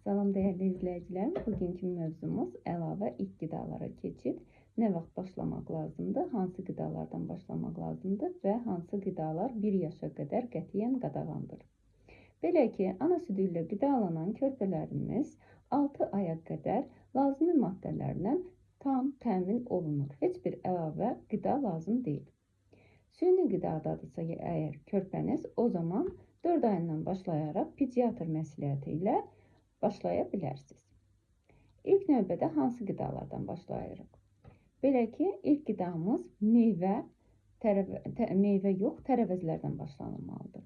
Salam dəyərli izləyicilərim. Bugünkü mövzumuz əlavə ilk qidalara keçid. Nə vaxt başlamaq lazımdır, hansı qidalardan başlamaq lazımdır və hansı qidalar 1 yaşa qədər qətiyyən qadağandır. Belə ki, ana südü ilə qidalanan körpələrimiz 6 aya qədər lazımi maddələrlə tam təmin olunur. Heç bir əlavə qida lazım deyil. Süni qidadadırsa əgər körpəniz, o zaman 4 ayından başlayaraq pediatr məsləhəti ilə başlaya bilərsiniz. İlk növbədə hansı qidalardan başlayırıq? Belə ki, ilk qidamız meyvə, meyvə yox, tərəvəzlərdən başlanılmalıdır.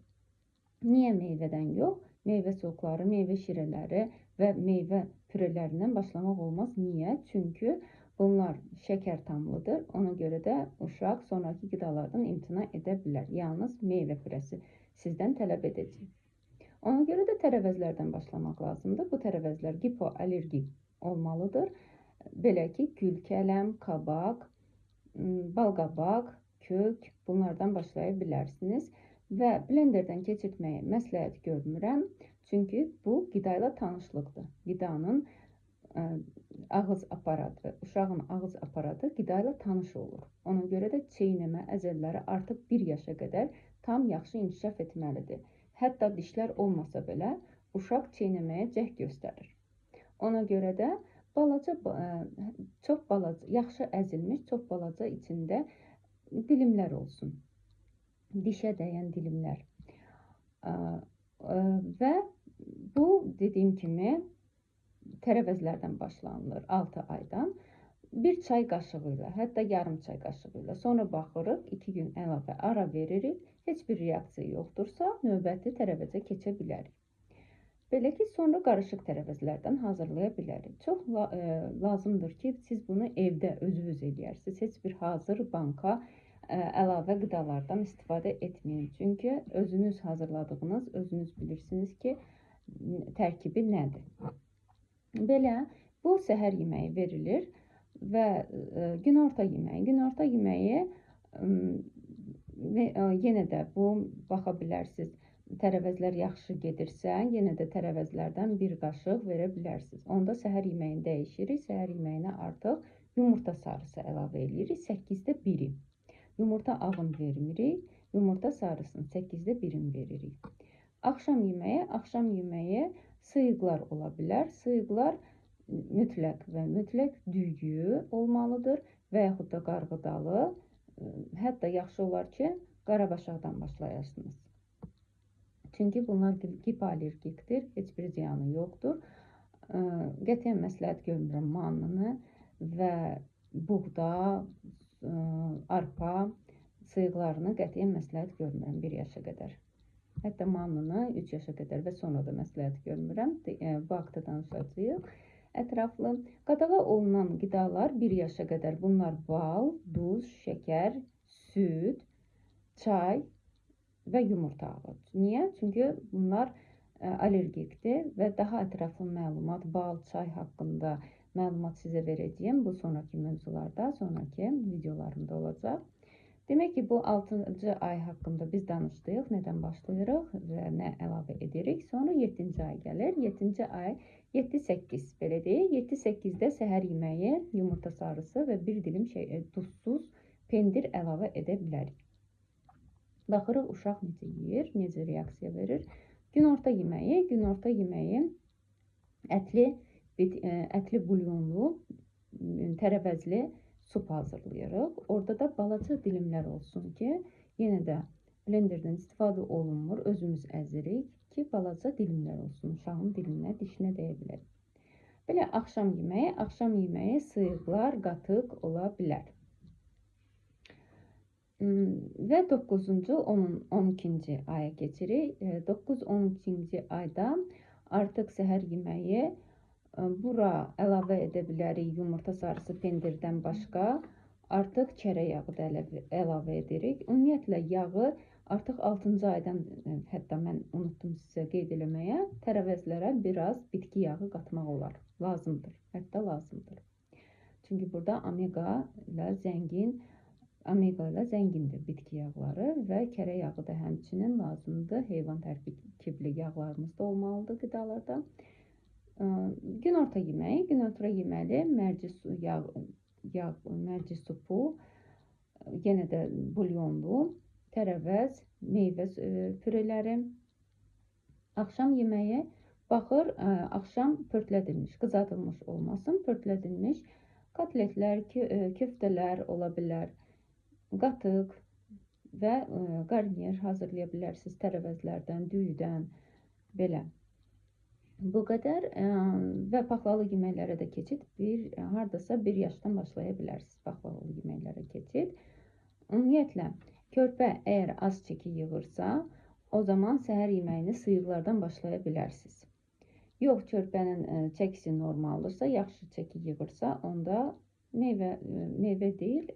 Niyə meyvədən yox? Meyvə sokları, meyvə şirələri və meyvə pürələrindən başlamaq olmaz. Niyə? Çünki bunlar şəkər tamlıdır. Ona görə də uşaq sonraki qidalardan imtina edə bilər. Yalnız meyvə pürəsi sizdən tələb edəcək. Ona görə də tərəvəzlərdən başlamaq lazımdır. Bu tərəvəzlər gipoallergik olmalıdır. Belə ki, gülkələm, kabaq, balqabaq, kök, bunlardan başlaya bilərsiniz. Və blenderdən keçirtməyi məsləhət görmürəm. Çünki bu qida ilə tanışlıqdır. Qidanın ağız aparatı, uşağın ağız aparatı qida ilə tanış olur. Ona görə də çeynəmə əzələləri artıq 1 yaşa qədər tam yaxşı inkişaf etməlidir. Hətta dişlər olmasa belə uşaq çeynəməyə cəhd göstərir. Ona görə də balaca, çox balaca, yaxşı əzilmiş, çox balaca içində dilimlər olsun. Dişə dəyən dilimlər. Və bu, dediyim kimi, tərəvəzlərdən başlanılır 6 aydan. Bir çay qaşığı ilə, hətta yarım çay qaşığı ilə. Sonra baxırıq, 2 gün əlavə ara veririk. Heç bir reaksiya yoxdursa, növbəti tərəvəzə keçə bilərik. Belə ki, sonra qarışıq tərəvəzlərdən hazırlaya bilərik. Çox lazımdır ki, siz bunu evdə özünüz eləyərsiniz. Heç bir hazır banka əlavə qidalardan istifadə etməyin. Çünki özünüz hazırladığınız, özünüz bilirsiniz ki, tərkibi nədir. Belə, bu səhər yeməyi verilir və günorta yeməyi. Günorta yeməyi yenə də bu, baxa bilərsiniz, tərəvəzlər yaxşı gedirsə, yenə də tərəvəzlərdən bir qaşıq verə bilərsiniz. Onda səhər yeməyini dəyişirik. Səhər yeməyinə artıq yumurta sarısı əlavə eləyirik. 8-də 1-i. Yumurta ağını vermirik. Yumurta sarısını 8-də 1-ini veririk. Axşam yeməyi, axşam yeməyi sıyıqlar ola bilər. Sıyıqlar mütləq və mütləq düyü olmalıdır və yaxud da qarğıdalı. Hətta yaxşı olar ki, qarabaşaqdan başlayasınız. Çünki bunlar gipoallergikdir, heç bir ziyanı yoxdur. Qətiyyən məsləhət görmürəm mannını və buğda, arpa sıyıqlarını qətiyyən məsləhət görmürəm 1 yaşa qədər. Hətta mannını 3 yaşa qədər və sonra da məsləhət görmürəm. Bu haqda danışacağıq ətraflı. Qadağa olunan qidalar 1 yaşa qədər bunlar bal, duz, şəkər, süd, çay və yumurta ağı. Niyə? Çünki bunlar allergikdir və daha ətraflı məlumat bal, çay haqqında məlumat sizə verəcəyim bu sonraki mövzularda, sonraki videolarımda olacaq. Demək ki, bu 6-cı ay haqqında biz danışdıq, nədən başlayırıq və nə əlavə edirik. Sonra 7-ci ay gəlir. 7-ci ay 7-8, belə deyək. 7-8-də səhər yeməyi, yumurta sarısı və bir dilim duzsuz pendir əlavə edə bilərik. Baxırıq, uşaq necə yeyir, necə reaksiya verir. Günorta yeməyi, günorta yeməyi ətli bulyonlu, tərəvəzli sup hazırlayırıq. Orada da balaca dilimlər olsun ki, yenə də blenderdən istifadə olunmur, özümüz əzirik ki, balaca dilimlər olsun, uşağın dilinə, dişinə dəyə bilər. Belə axşam yeməyi, axşam yeməyi sıyıqlar, qatıq ola bilər. Və 9-cu, 12-ci aya keçirik. 9-12-ci ayda artıq səhər yeməyi bura əlavə edə bilərik yumurta sarısı pendirdən başqa. Artıq kərə yağı da əlavə edirik. Ümumiyyətlə, yağı artıq 6-cı aydan, hətta mən unutdum sizə qeyd eləməyə, tərəvəzlərə biraz bitki yağı qatmaq olar. Lazımdır, hətta lazımdır. Çünki burada omega ilə zəngin, omega ilə zəngindir bitki yağları və kərə yağı da həmçinin lazımdır. Heyvan tərkibli yağlarımız da olmalıdır qidalarda. Günorta yeməyi, günorta yeməli mərci su, yağ, yağ, mərci supu, yenə də bulyonlu, tərəvəz, meyvə püreləri. Axşam yeməyi baxır, axşam pörtlədilmiş, qızardılmış olmasın, pörtlədilmiş kotletlər, köftələr ola bilər, qatıq və qarnier hazırlaya bilərsiniz tərəvəzlərdən, düyüdən, belə. Bu qədər və paxlalı yeməklərə də keçid hardasa 1 yaşdan başlaya bilərsiniz paxlavalı yeməklərə keçid. Ümumiyyətlə, körpə əgər az çəki yığırsa, o zaman səhər yeməyini sıyıqlardan başlaya bilərsiniz. Yox, körpənin çəkisi normaldırsa, yaxşı çəki yığırsa, onda meyvə deyil,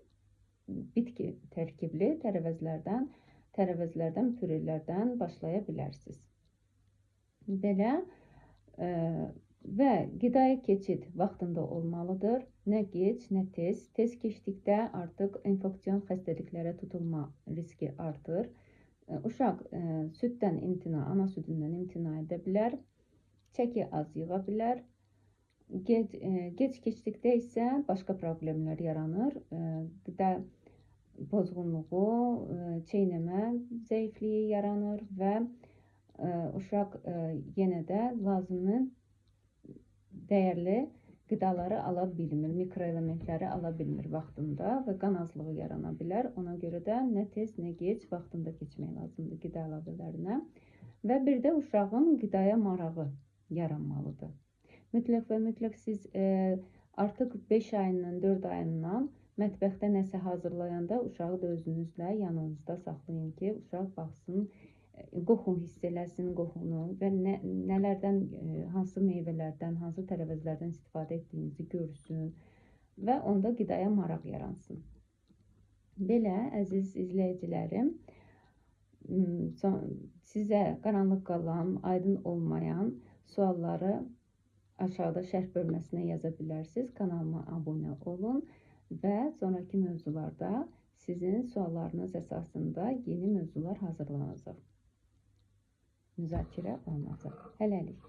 bitki tərkibli tərəvəzlərdən, pürelərdən başlaya bilərsiniz. Belə və qidaya keçid vaxtında olmalıdır. Nə gec, nə tez. Tez keçdikdə artıq infeksion xəstəliklərə tutulma riski artır. Uşaq süddən imtina, ana südündən imtina edə bilər. Çəki az yığa bilər. Gec keçdikdə isə başqa problemlər yaranır. Qida pozğunluğu, çeynəmə zəifliyi yaranır və uşaq yenə də lazımi dəyərli qidaları ala bilmir, mikroelementləri ala bilmir vaxtında və qan azlığı yarana bilər. Ona görə də nə tez, nə gec vaxtında keçmək lazımdır qida əlavələrinə. Və bir də uşağın qidaya marağı yaranmalıdır. Mütləq və mütləq siz artıq 5 ayından, 4 ayından mətbəxdə nəsə hazırlayanda uşağı da özünüzlə yanınızda saxlayın ki, uşaq baxsın, qoxu hiss eləsin, qoxunu və nələrdən, hansı meyvələrdən, hansı tərəvəzlərdən istifadə etdiyinizi görsün və onda qidaya maraq yaransın. Belə, əziz izləyicilərim, sizə qaranlıq qalan, aydın olmayan sualları aşağıda şərh bölməsinə yaza bilərsiniz. Kanalıma abunə olun və sonraki mövzularda sizin suallarınız əsasında yeni mövzular hazırlanacaq. Müzakirə olunacaq. Hələlik.